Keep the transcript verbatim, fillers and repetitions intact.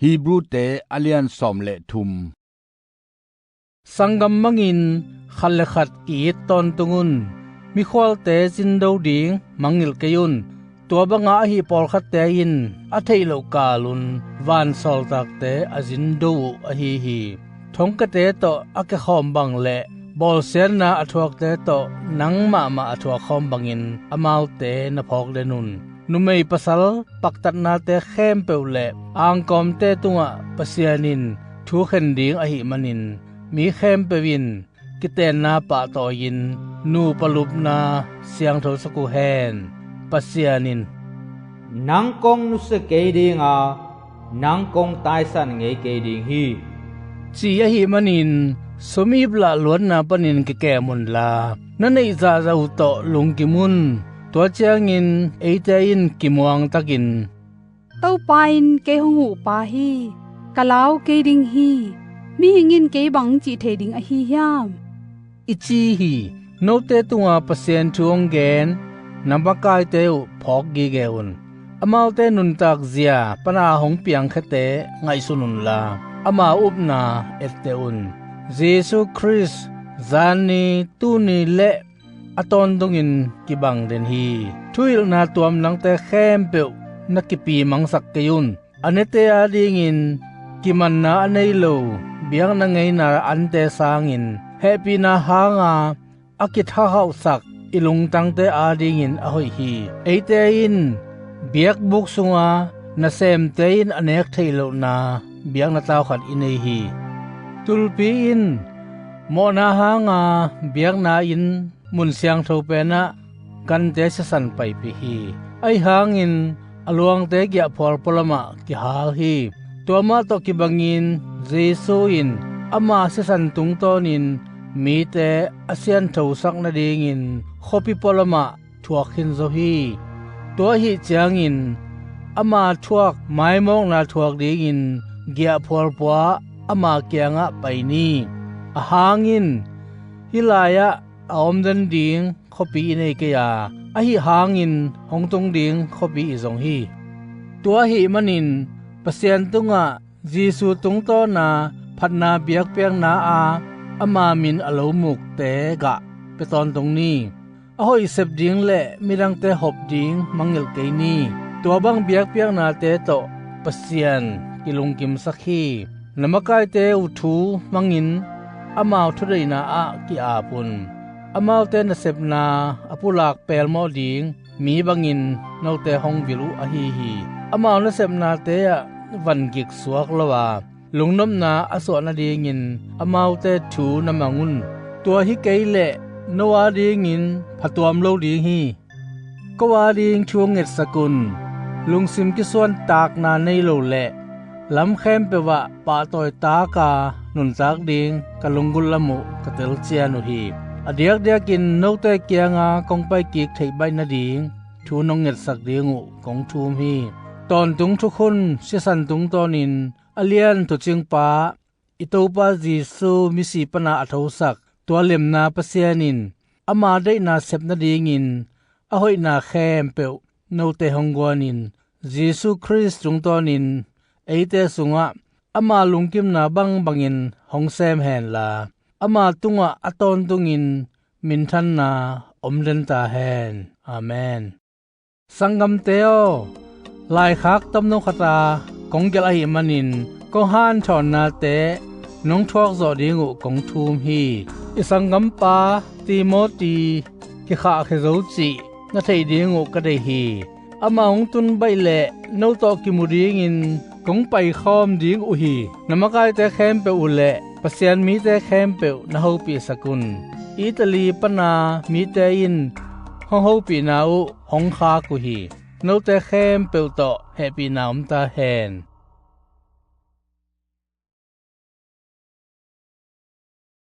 Hebrute a lian sawm le thum. Sanggam mangin khat le khat ki-it tawntung un. Mikhualte zindo ding mangngilh kei un. Tua banga ahi pawlkhatte in a theih loh kalun vansawltakte a zindo uh ahi hi. Thongkiate tawh a kikhawm bang le bawlsiatna a thuakte tawh nang mahmah a thuak khawm bangin amaute na phawk den un. Numei pasal paktatnate khempeuh le angkawmte tungah Pasian in thu khen ding ahih manin mi khempeuh in kitenna pahtawi-in nupa lupna siangthosak uh hen. Pasian in, "Nang kong nusia kei dinga, nang kong taisan ngei kei ding hi," ci ahih manin sum ip lah luatna panin kikem unla, na neih zahzah uh tawh lungkim un. Tua ciangin eite in kimuangtakin, "Topa in kei hong uhpa hi, ka lau kei ding hi, mihing in kei bang cih thei ding ahi hiam?" i ci hi. Note tunga Pasian thu hong gen na makaite uh phawk gige un. Amaute nuntak zia pana hong piangkhiate ngaihsun unla, ama upna etteh un. Jesu Khrist zanni, tuni le a tawntungin kibang den hi. Thuhilhna tuamdangte khempeuh na kipimangsak kei un. A nete adingin kimanna a nei lo biakna ngeina ante sangin hehpihna hanga a kithakhauhsak i lungtangte adingin a hoih hi. Eite in biakbuk sunga nasemte in a nek theih lohna biakna tau khat i nei hi. Tulpi in mawhna hanga biakna inn mun siangtho penah gante sisan paipih hi. Ahi hangin a luangte giahphual pualamah kihal hi. Tua mah tawh kibangin Jesu in ama sisan tungtawnin mite a sianthosak nadingin khuapi pualamah thuak khin zo hi. Tua ahih ciangin ama thuak maimawkna thuak dingin giahphual pua ama kiangah pai ni. A hangin hih lai-ah a om den ding khuapi i nei kei a, ahi hangin hong tung ding khuapi i zong hi. Tua ahih manin Pasian tungah Jesu tungtawna phatna biakpiakna a ama min a lo mukte gah pia tawntung ni. A hoih sep ding le midangte hop ding mangngilh kei ni. Tua bang biakpiaknate tawh Pasian kilungkimsak hi. Na makaite uh thu hmangin amau thudeihna ah ki-ap un. Amaute nasepna a pulak pelmawh ding mi bangin note hong vil uh ahi hi. Amau nasepnate ah van giksuak lo a, lungnopna a suah nadingin amaute thu na mang un. Tua hi kei leh no adingin phatuam lo ding hi. Ko ading thu hong ngetsak un. Lungsim kisuantakna nei lo le lam khempeuh ah pahtawi taka nuntak ding ka lunggulh lam uh ka telcian uh hi. A diakdiakin note kianga kong paikik theih baih nading thu nong ngetsak ding uh kong thum hi. Tawntung thukhun sisan tungtawnin a lian thucingpa, i Topa Jesu misi pana a thosak tua lemna Pasian in ama deihna sep nadingin a hoihna khempeuh note hong guanin Jesu Khrist tungtawnin eite sungah ama lungkimna bangbangin hong sem henla, ama tungah a tawntungin minthanna om den ta hen. Amen. Sanggamte aw, laikhak tamno khata kong gelh ahih manin kong hanthawnnate nong thuak zawh ding uh kong thum hi. I sanggampa Timoti kikhahkhia zo cih na theih ding uh ka deih hi. Amah hong tun baih leh no tawh kimu dingin kong paikhawm ding uh hi. Na makaite khempeuh uh le Pasian mite khempeuh na hopihsak un. Italy pana mite in hong hopihna uh hong khak uh hi. Note khempeuh tawh hehpihna om ta hen.